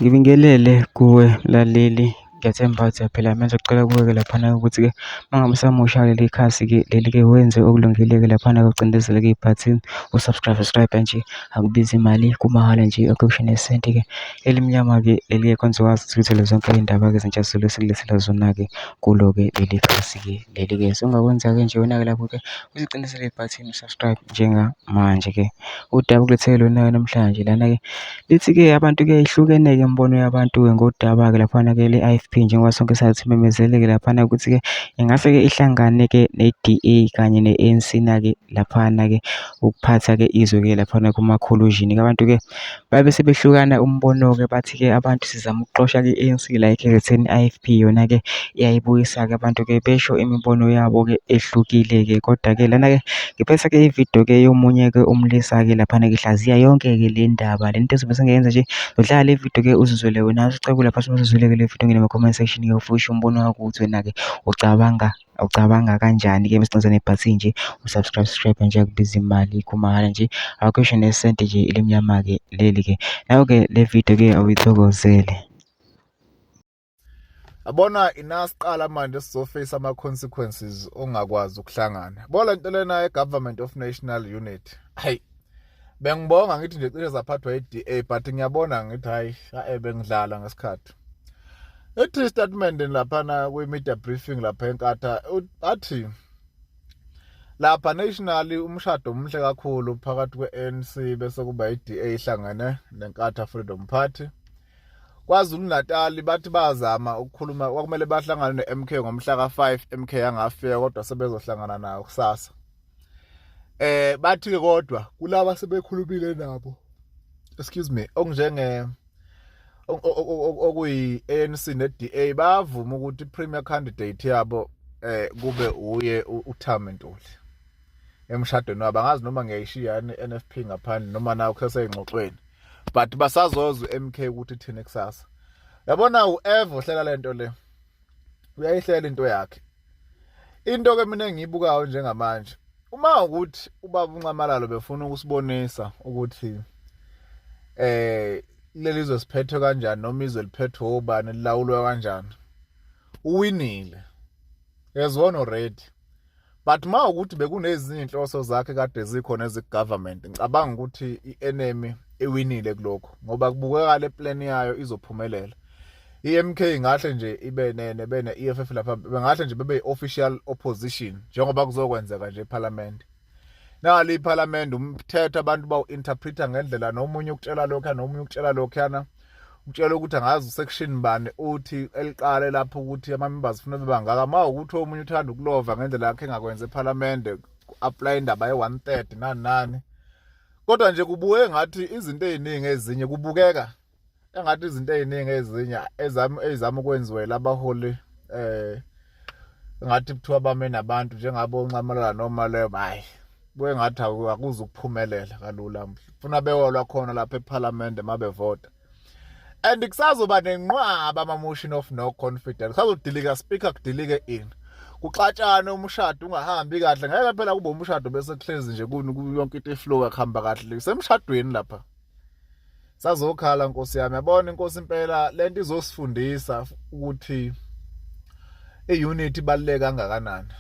Ngibingelele kuwe mlaleli, ngiyathemba ukuthi uyaphila. Mina ngizokucela kuwe-ke laphana ukuthi-ke uma ngabe usamusha kuleli khasi-ke leli-ke wenze okulungile-ke laphana ucindezele-ke ibhathini u-subscribe, subscribe nje akubizi imali kumahhala nje akusho nesenti-ke elimnyama-ke leli-ke kwenza wazi ukuthi uthole zonke iy'ndaba-ke ezintsha sizolo esikulethela zona-ke kulo-ke leli khasi-ke leli-ke. So ongakwenza-ke nje wena-ke lapho-ke uzicinezele ibhathini u-subscribe njengamanje-ke. Udaba okulethele lona-ke namhlanje lana-ke lithi-ke abantu-ke ihlukene-ke imibono yabantu-ke ngodaba-ke laphana-ke le-I_F_P njengoba sonke sazi imemezele-ke laphana ukuthi-ke ingase-ke ihlangane-ke ne-D_A kanye ne-A_N_C na-ke laphana-ke ukuphatha-ke izwe-ke laphana kuma-coalition-ke. Abantu-ke babe sebehlukana umbono-ke bathi-ke abantu sizama ukuxosha-ke i-A_N_C la e-K_Z_N, i-I_F_P yona-ke iyayibuyisa-ke abantu-ke besho imibono yabo-ke ehlukile-ke. Kodwa-ke lana-ke ngiphethe-ke ividiyo-ke yomunye-ke umlisa-ke laphana-ke ihlaziya yonke-ke le ndaba. Le nto ezobe sengiyenza nje, udlala le vidiyo-ke uzizwele wena. Usicela lapha usizwele-ke le vidiyo ungene kuma-comment section-ke ufike usho umbono wakho ukuthi wena-ke ucabanga kanjani-ke bese ucinza nebhathini nje u-subscribe, subscribe nje akubizi imali kumahhala nje akukho ngisho nesenti nje elimnyama-ke leli-ke. Nayo-ke le vidiyo-ke awuyithokozele. Yabona inasiqala manje sizoface ama consequences ongakwazi ukuhlangana. Bona lento lena ye government of national unity. Hayi. Bengibonga ngithi nje cishe zaphathwa i-DA but ngiyabona ngithi hayi eh bengidlala ngesikhathi. Ethi statement laphana kwi media briefing lapha eNkatha athi lapha nationally umshado omuhle kakhulu phakathi kwe-ANC bese kuba i-DA ihlangene neNkatha Freedom Party. KwaZulu-Natal bathi bazama ukukhuluma kwakumele bahlangane ne-MK ngomhla ka-5 MK angafika kodwa sebezohlangana nayo kusasa. Bathi ke kodwa kulaba sebekhulumile nabo excuse me okunjenge okuyi-ANC ne-DA bayavuma ukuthi i-premier candidate yabo kube uye uThami Ntuli emshadweni wabo. Angazi noma ngiyayishiya i-NFP ngaphandle noma nayo kuseseyingxoxweni, but basazozwa u-MK ukuthi ithini kusasa. Yabona u-Evo hlela lento le, uyayihlela into yakhe. Into ke mina engiyibukayo njengamanje uma ukuthi ubaba uNxamalala befuna ukusibonisa ukuthi leli zwe siphethwe kanjani noma izwe liphethwe obani lilawulwa kanjani, uwinile, has won already. But ma ukuthi bekunezinye inhloso zakhe kade zikhona eziku-government, ngicabanga ukuthi i-enemy iwinile kulokho ngoba kubukeka le plan yayo izophumelela. I-MK ngahle nje ibe nene bene EFF lapha bengahle nje bebe official opposition njengoba kuzokwenzeka nje eParliament. Nali iParliament umthetho abantu bawu-interpreta ngendlela nomunye ukutshela lokho nomunye ukutshela lokhuyana, ukutshela ukuthi angazi usection bani uthi eliqale lapho ukuthi ama-members funa bebangaka. Ma ukuthi omunye uthanda ukulova ngendlela yakhe engakwenza eParliament ku-apply indaba ye-one third nani nani, kodwa nje kubuke ngathi izinto ey'ningi ezinye kubukeka engathi izinto ey'ningi ezinye ezami ezama ukwenziwela abaholi ngathi kuthiwa bame nabantu njengabo Nxamalala noma leyo, hayi kuye ngathi akuze ukuphumelela kalula. Funa bewolwa khona lapha eParliament mabevota and kusazoba nenqwaba ama motion of no confidence, kusazodilika speaker, kudilike ini, kuxatshane, umshado ungahambi kahle. Ngeke phela kube umshado bese kuhlezi nje kuni yonke into iflow akuhamba kahle semshadweni lapha sazokhala. Nkosi yami, yabona inkosi impela lento izosifundisa ukuthi i-unity ibaluleke kangakanani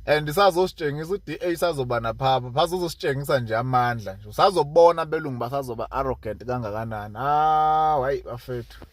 and sazositshengisa u-DA sazoba naphapha phazozositshengisa nje amandla nje, usazobona abelungu basazoba arrogant kangakanani. Ah, hayi bafethu.